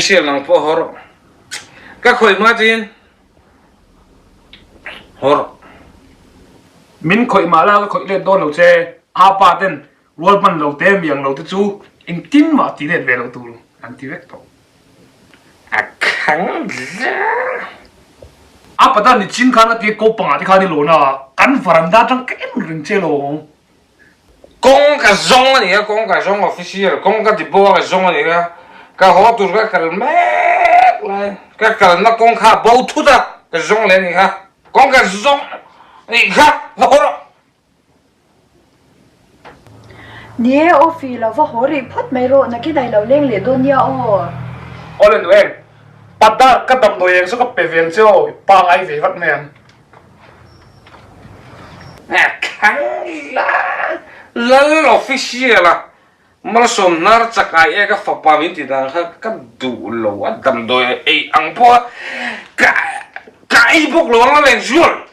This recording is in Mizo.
Official nang pawh haw rawh. Ka khawih hma chin haw rawh. Min khawih mah la ka khawih let dawn lo che. Apa ten rual hman lo te mi ang lo te chu engtin mah ti let ve lo tur an ti vek tawh. A khang zel. Apa tan ni chin khan a ti ko pangah te khan i lawn a, kan varanda atang ka en reng che lo. Kawng ka zawng a ni a, kawng ka zawng official, kawng ka ti bo a ka zawng a ni a, ka haw tur ka kal mek lai, ka kalna kawng kha a bo thut a, ka zawng leh a ni kha, kawng ka zawng a nih kha, va haw rawh. Ni e, Awfi, lo va haw rih phawt mai rawh, nakin a i lo leng leh dawn nia aw. Awle nu em, Padar ka damdawi eng chu ka pe ve ang che aw, i pangai ve vat mai ang. Khangla Lal official a malsawm hnar chak ai e ka fapa min ti dan kha ka duh lo a damdawi ei ang pawh a ka ka ei bawk lo ang a leng zual.